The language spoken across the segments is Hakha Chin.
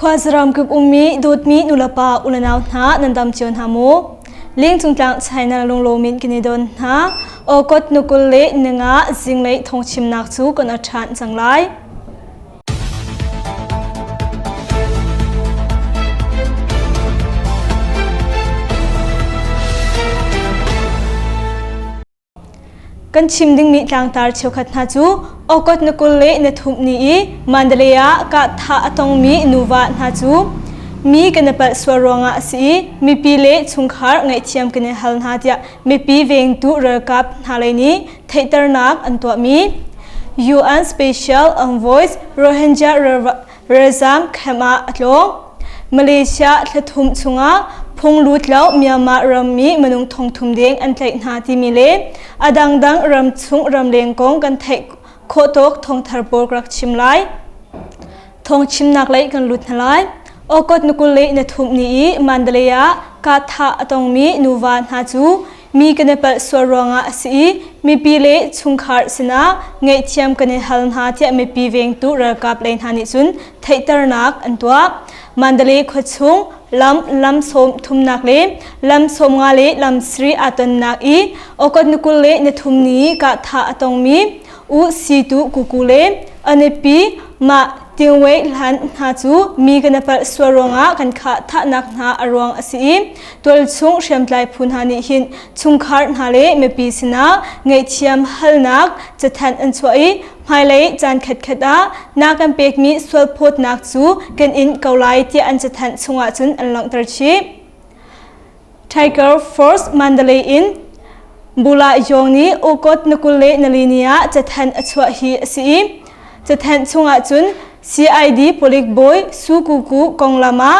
Khuazaram kip ummi dawtmi nulepa ulenau hna nan dam cio hna maw? Lingcungtlang China lunglawm in kan i don hna. August nukul le ninga zinglei thawngchimnak cu kan a ṭhan cang lai. Kan chim dingmi tlangtar cheukhat hna cu August na 20 le na thumh ni i Mandalay ah kahthah a tongmi nuva hna cu mi kan i palh sual ruangah a si i mipi le chungkhar ngaihthiam kan i hal hna tiah mipi vengtu ralkap hna lei nih theihternak an tuahmi UN Special Envoys Rohingya ralzam camp ah a tlawng. Malaysia thlathum chungah phunglut lo Myanmar rammi minung thongthum deng an tlaih hna timi le a dangdang ramchung ramleng kong kan theih khawh tawk thawngthar pawl ka rak chim lai. Thawng chimnak lei kan lut hna lai. August ni 20 le ni thum ni i Mandalay ah kahthah a tongmi nuva hna cu mi kan i palh sual ruangah a si i mipi le chungkhar sinah ngaihthiam kan i hal hna tiah mipi vengtu ralkap lei hna nih cun theihternak an tuah. Mandalay khuachung lam lam sawm thumnak le lam sawm nga le lam sri aa tonnak i August ni 20 le ni thum ni kahthah a tongmi U Situ Kuku le anipi mah Tingwei hlan hna cu mi kan i palh sual ruangah kan khah thahnak hna a ruang a si i tualchung hriamtlai phu hna nih hin chungkhar hna le mipi sinah ngaihthiam halnak cathanh an chuah i hmailei caan khatkhat ah na kan pekmi sualphawtnak cu kan in ko lai tiah an cathanh chungah cun an langhter chih. Tiger Force Mandalay in Bula Yong nih Ukot na 20 le nali ni ah cathanh a chuah hi a si i cathanh chungah cun CID palik bawi Su Kuku konglam ah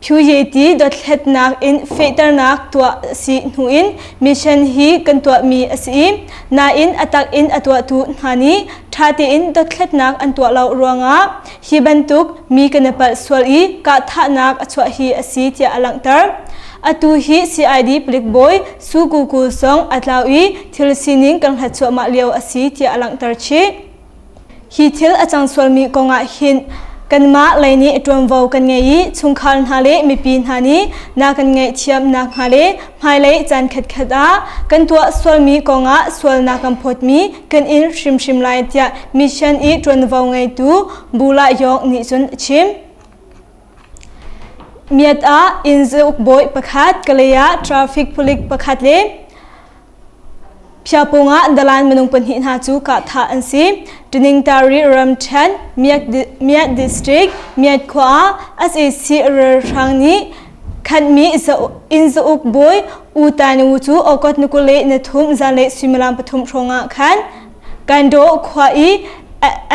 Phyuyeti dothlatnak in fehternak tuah a si hnu in mission hi kan tuahmi a si i nain a tak in a tuahtu hna nih ṭha tein dothlatnak an tuah lo ruangah hi bantuk mi kan i palh sual i kahthahnak a chuah hi a si tiah a langhter. Atu hi CID palik bawi Su Kuku zong a tlau i thil sining kan hlat cuahmah lio a si tiah a langhter chih. Hi thil a cang sualmi kongah hin kanmah lei nih ṭuanvo kan ngei i chungkhar hna le mipi hna nih na kan ngaihthiam nakhnga le hmailei caan khatkhat ah kan tuah sualmi kongah sualnak kan phawtmi kan in hrimhrim lai tiah mission i ṭuanvo ngeitu Bula Yong nih cun a chim. Miat ah inn zauk bawi pakhat, Kalay ah traffic palik pakhat le Phiapung ah dalan minung pahnih hna cu kahthah an si. Tuningtari ramṭhen Miat district Miat khua ah sac ralhrang nih khanhmi inn zauk bawi U Tan Wu cu August ni 20 le ni thum zanlei suimilam pathum hrawng ah khan Kandaw khua i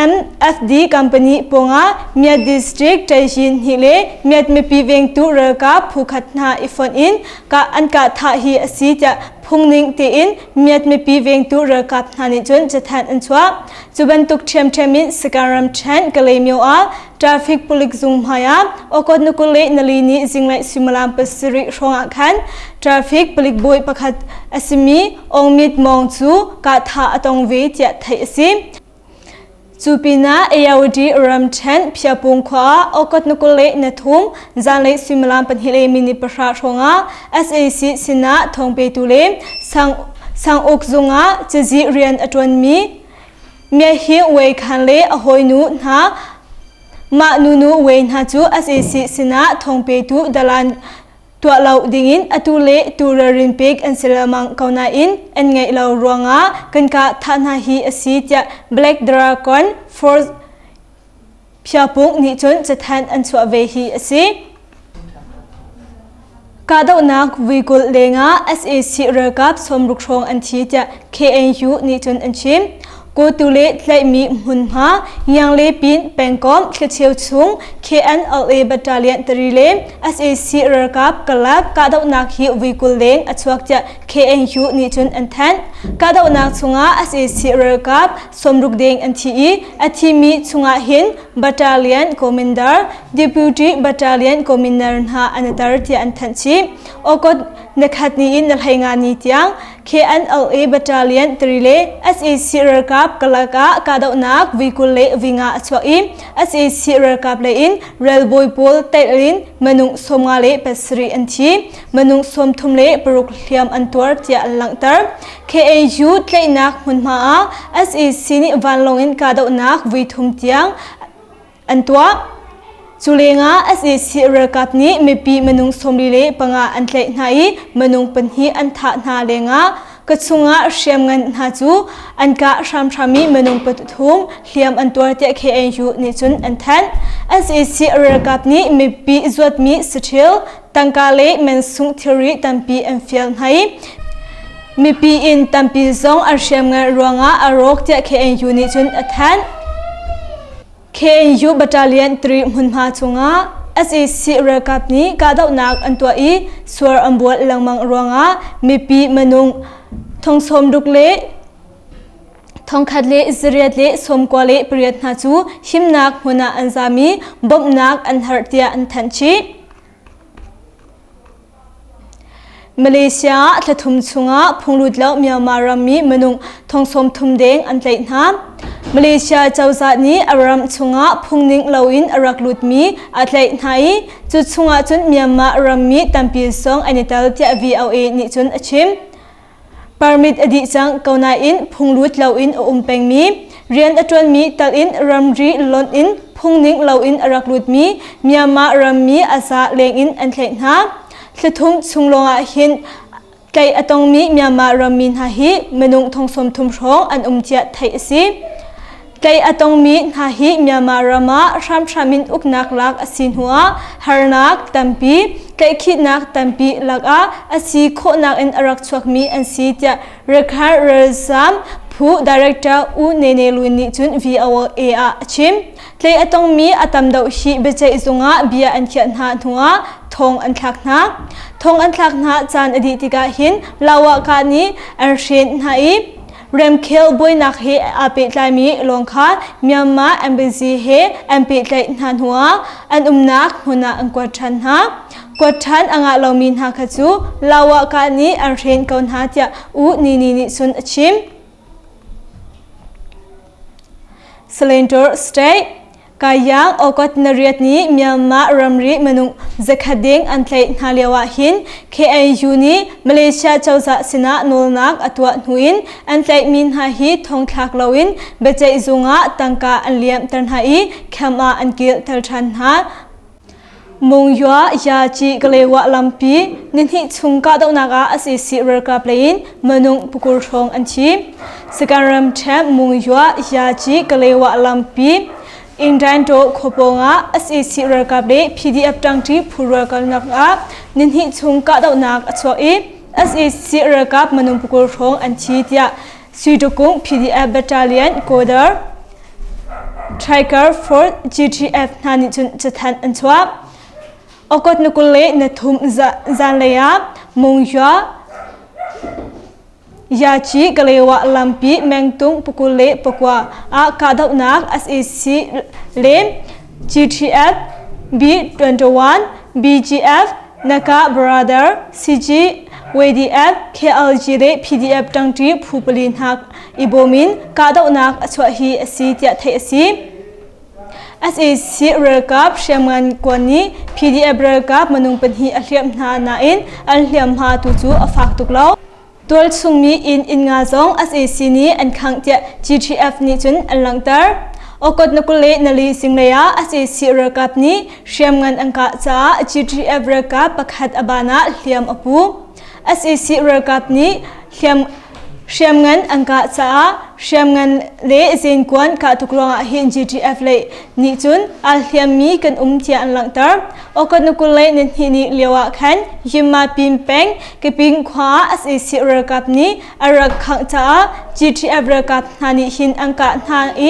MFD company pawngah Miat District Ṭaihyin hnih le Miat mipi vengtu ralkap phu khat hna i fonh in an kah thah hi a si tiah phungning tein Miat mipi vengtu ralkap hna nih cun cathanh an chuah. Cu bantuk ṭhiamṭhiam in Sagaing ramṭhen Kalaymyo ah traffic palik zung hmai ah August ni 20 le nali ni zinglei suimilam pasarih hrawng ah khan traffic palik bawi pakhat a simi Aung Myit Maung cu kahthah a tong ve tiah theih a si. Cu pinah Ayawdi ramṭhen Phiapung khua ah August ni 20 le ni thum zanlei suimilam pahnih le minute pahra hrawngah sac sinah thawngpetu le sanguk zung ah cazi rian a ṭuanmi Myahi Wei Khan le a hawinu hna mah nunu Wei hna cu sac sinah thawngpetu dalan tuah lo dingin atu le tu ralrin pek an si lengmang ko nain an ngaih lo ruangah kan kah thah hna hi a si tiah Black Dragon Force Phiapung nih cun cathanh an chuah ve hi a si. Kahdohnak vuikulh lengah sac ralkap sawmruk hrawng an thi tiah KNU nih cun an chim. Kawtu le tlaihmi hmunhma Ngiangle Pin pengkomh thlacheu chung KNLA Battalion tari le sac ralkap karlak kahdohnak hi vui 20 leng a chuak tiah KNU nih cun an thanh. Kahdohnak chungah sac ralkap 60 deng an thi i a thimi chungah hin Battalion Commander, Deputy Battalion Commander hna an i tar tiah an thanh chih. August nikhat ni in ni 15 ni tiang KNLA Battalion 3 le sac ralkap karlak ah kahdohnak voi 20 le voi nga a chuak i sac ralkap lei in ralbawi pawl telh in minung 57 an thi, minung 36 hliam an tuar tiah an langhter. KAU tlaihnak hmunhma ah sac nih vanlawng in kahdohnak voi thum tiang an tuah. Cu lengah sac ralkap nih mipi minung 45 an tlaih hna i minung pahnih an thah hna lengah ka chungah hriamngan hna cu an kah hramhram i minung pathum hliam an tuar tiah KNU nih cun an thanh. Sac ralkap nih mipi zuatmi saṭhil, tangka le mansung thilri tampi an fial hna i mipi inn tampi zong an hriamngan ruangah a rawk tiah KNU nih cun a thanh. KNU Battalion 3 hmunhma chungah sac ralkap nih kahdohnak an tuah i suar an bual lengmang ruangah mipi minung 60 le 1898 hna cu himnak hmun ah an zaam i bawmhnak an herh tiah an thanh chih. Malaysia ah thla thum chungah phunglut lo Myanmar rammi minung thong 30 deng an tlaih hna. Malaysia cozah nih a ram chungah phungning loin a rak lutmi a tlaih hna i cu chungah cun Myanmar rammi tampi zong an i tel tiah VOA nih cun a chim. Permit a dih cang ko nain phunglut loin a um pengmi, rian a ṭuanmi tal in ramri lonh in phungning loin a rak lutmi Myanmar rammi a za lengin an tlaih hna. Thlathum chung lawngah hin tlaih a tongmi Myanmar rammi hna hi minung thong 30 hrawng an um tiah theih a si. Tlaih a tongmi hna hi Myanmar ram ah hramhram in uknak lak a si hnuah harnak tampi, tlaihkhihnak tampi lakah a si khawhnak in a rak chuakmi an si tiah Rakhine ralzaam phu director U Nene Lwin nih cun VOA ah a chim. Tlaih a tongmi a tam deuh hi biaceih zung ah bia an khiah hna hnuah thong an thlak hna. Thong an thlak hna caan a dih tikah hin Lawaka nih an hren hna i Remkhel buainak he aa pehtlaimi lawng kha Myanmar embassy he an pehtlaih hna hnuah an umnak hmun ah an kuat ṭhan hna. Kuat ṭhan a ngah lomi hna kha cu Lawaka nih an hren ko hna tiah U Nini nih cun a chim. Salentor State Kayang August na riat nih Myanmar ramri minung zakhat ding an tlaih hna lio ah hin KNU nih Malaysia cozah sinah nawlnak a tuah hnu in an tlaihmi hna hi thongthlak loin biaceih zung ah tangka an liamter hna i camp ah an kilter ṭhan hna. Monywa Yaci Kalewa lampi nihnih chung kahdohnak ah sac ralkap lei in minung pakul hrawng an thi. Sagaing ramṭhen Monywa Yaci Kalewa lampi Indaintaw khuapawng ah sac ralkap le PDF ṭangṭi phu ralkalnak ah nihnih chung kahdohnak a chuak i sac ralkap minung pakul hrawng an thi tiah Suidukung PDF Battalion Kodar Tiger Force GTF hna nih cun cathanh an chuah. Okot na 23 zanlei ah Monywa Yaci Kalewa lampi Mengtung pakul le pakua ah kahdohnak sac le GTF B21 BGF Naka Brother CG WDF KLG le PDF ṭangṭi phu pali hna i bawm in kahdohnak a chuah hi a si tiah theih a si. Sac ralkap hriamngan kuan nih PDF ralkap minung pahnih a hliamh hna nain an hliamhma tu cu a fak tuk lo. Tualchung mi inn inn nga zong sac nih an khangh tiah GTF nih cun an langhter. Okot na 24 zinglei ah sac ralkap nih hriamngan an kah caah GTF ralkap pakhat a ban ah hliam a pu. Sac ralkap nih hliam hriamngan an kah caah hriamngan le zenkuan kah tuk ruangah hin GTF lei nih cun aa hliammi kan um tiah an langhter. Okot na 22 ni lio ah khan Yimma Pin peng Kiping khua ah sac ralkap nih a rak khangh caah GTF ralkap hna nih hin an kah hna i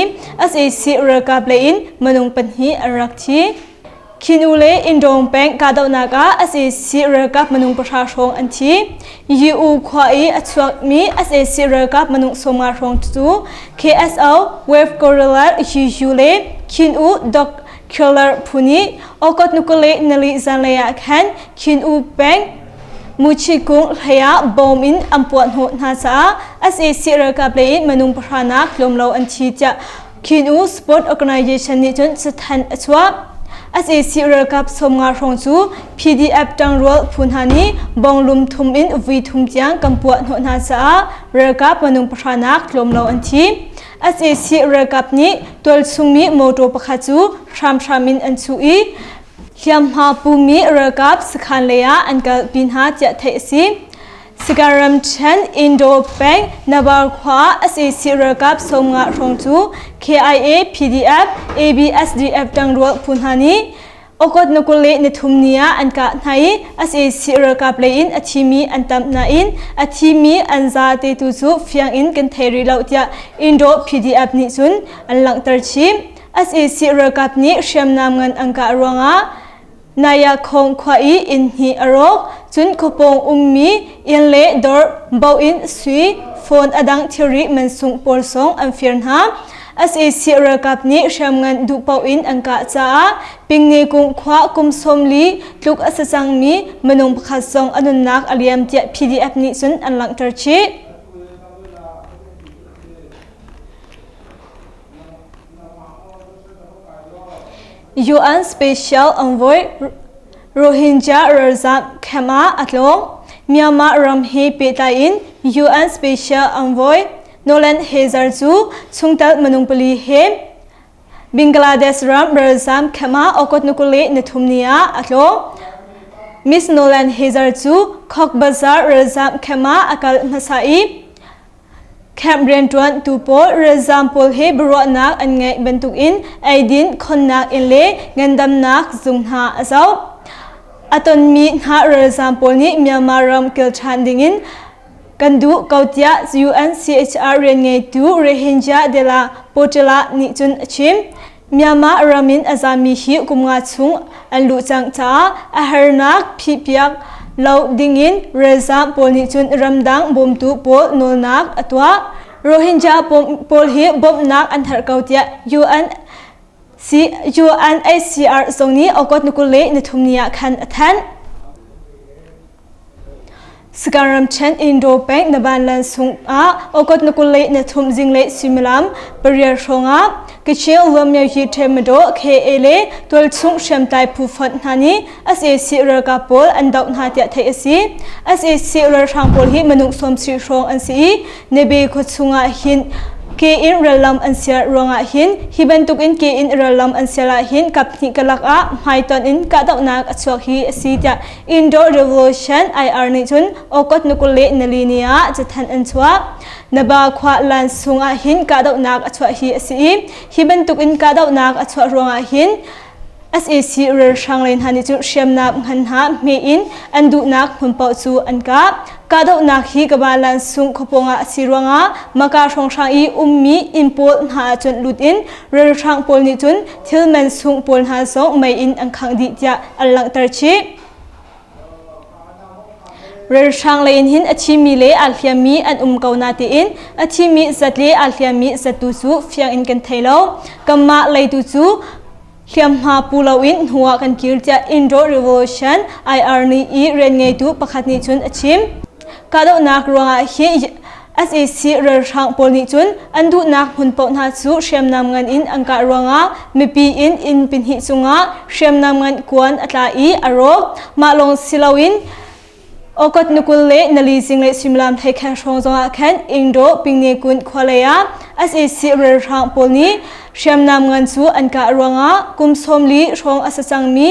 sac ralkap lei in minung pahnih an rak thi. Khinu le Indawng peng kahdohnak ah sac ralkap minung pahra hrawng an thi. Yu khua i a chuakmi sac ralkap minung 50 hrawng cu KSO, Wave Guerrilla UU le Khin U Dog Killer phu nih Okot nukule nali zanlei ah khan Khin U peng. Muchi kung hlei ah bom in an puah hnawh hna caah sac ralkap lei in minung pahra nak tlawm lo an thi tiah Khin-U Sport Organization nih cun cathanh a chuah. Sac ralkap 50 hrawng cu PDF ṭangrual phu hna nih bonglum thum in vui thum tiang kan puah hnawh hna caah ralkap minung pahra nak tlawm lo an thi. Sac ralkap nih tualchungmi motor pakhat cu hramhram in an chuh i hliamhma pumi ralkap sakhan lei ah an kalpi hna tiah theih a si. Sagaing ramṭhen Indo peng Nabar khua sac ralkap 50 hrawng cu KIA, PDF, ABSDF ṭangrual phu hna nih Okot na 23 ni ah an kah hna i sac ralkap lei in a thimi an tam nain a thimi an za te tu cu fiang in kan thei rih lo tiah Indo PDF nih cun an langhter chih. Sac ralkap nih hriamnam ngan an kah ruangah Nayakhong khua i inn hnih a rawk, cun khuapawng ummi inn le dawr, bo in sui, phone a dang thilri mansung pawl zong an fir hna. Sac ralkap nih hriamngan duh paoh in an kah caah Pingnekung khua kum 40 tluk a si cangmi minung pakhat zong a nunnak a liam tiah PDF nih cun an langhter chih. UN Special Envoy Rohingya ralzaam camp ah a tlawng. Myanmar ram he pehtlai in UN Special Envoy Nolan Hazer cu chungtel minung pali he Bangladesh ram ralzaam camp ah August 23 ni ah a tlawng. Miss Nolan Hazer cu Cox's Bazar ralzaam camp ah a kal hmasa i Camp rianṭuantu pawl ralzaam pawl he biaruahnak an ngeih bantukin eidin khonnak inn le ngandamnak zung hna a zoh. A tonmi hna ralzaam pawl nih Myanmar ram kil ṭhan dingin kan duh ko tiah UNCHR rianngeitu Rohingya de la Portela nih cun a chim. Myanmar ram in a zaammi hi kum nga chung an luh cang caah a harnak phihpiak lo dingin ralzaam pawl nih cun ramdang bawmtu pawl nawlnak a tuah. Rohingya pawl hi bawmhnak an herh ko tiah UN UNHCR zong nih August 23 ni ah khan a thanh. Sagaing ramṭhen Indo peng Nabanlan sung ah August 23 zinglei suimilam pariat hrawngah Kachin Luamyo Themadaw KA le tualchung hriamtlai phu fonh hna nih sac ralkap pawl an doh hna tiah theih a si. Sac ralhrang pawl hi minung 70 hrawng an si i Nebe khua chungah hin ke in rallam an sial ruangah hin hi bantukin ke in rallam an sial ah hin kaphnih karlak ah hmaitonh in kahdohnak a chuak hi a si tiah Indo Revolution IR nih cun August ni 24 ni ah cathanh an chuah. Naba khua lan sung ah hin kahdohnak a chuah hi a si i hi bantukin kahdohnak a chuah ruangah hin sac ralhrang lei hna nih cun hriamnam ngan hna hme in an duhnak hmun paoh cu an kah. Kahdohnak hi Kaba lan sung khuapawng ah a si ruangah Maka hrawnghrang i ummi inn pawl hna ah cun lut in ralhrang pawl nih cun thil man sung pawl hna zong mei in an khangh dih tiah an langhter chih. Ralhrang lei in hin a thimi le aa hliammi an um ko na tiin a thimi zat le aa hliammi zat tu cu fiang in kan thei lo. Kanmah lei tu cu hliamhma pu loin hnu ah kan kir tiah Indo Revolution IR nih i rian ngeitu pakhat nih cun a chim. Kahdohnak ruangah hi sac ralhrang pawl nih cun an duhnak hmun paoh hna cu hriamnam ngan in an kah ruangah mipi in inn pahnih cungah hriamnam ngan kuan a tla i a rawk. Mah lawng si loin August ni 24 zinglei suimilam thleikheng hrawng zongah khan Ingdaw Pingnekun khua lei ah sac ralhrang pawl nih hriamnam ngan cu an kah ruangah kum 40 hrawng a si cangmi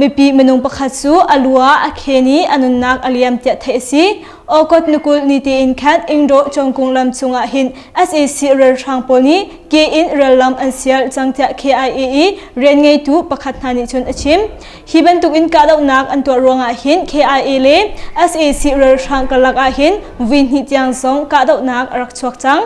Mipi minung pakhat cu a lu ah a khen i a nunnak a liam tiah theih a si. August ni 20 ni tein khan Ingdaw Cawngkung lam cungah hin sac ralhrang pawl nih ke in rallam an sial cang tiah KIA i rian ngeitu pakhat hna nih cun a chim. Hi bantuk in kahdohnak an tuah ruangah hin KIA le sac ralhrang karlak ah hin vui hnih tiang zong kahdohnak a rak chuak cang.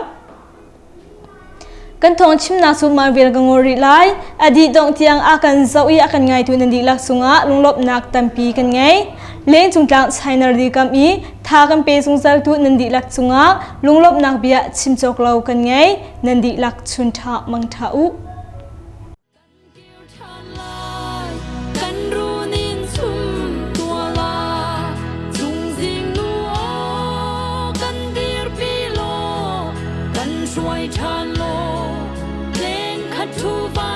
Kan thawng chimnak cu mah vial ka ngol rih lai. A dih dongh tiang a kan zoh i a kan ngaitu nan dihlak cungah lunglawmhnak tampi kan ngei. Lengcung tlang China rikam i tha kan pe zungzaltu nan dihlak cungah lunglawmhnak bia chim cawk lo kan ngei. Nan dihlak chun ṭha mang ṭha u. Kan run in chum tua la. ṭhan law, tleng khat ṭhu van.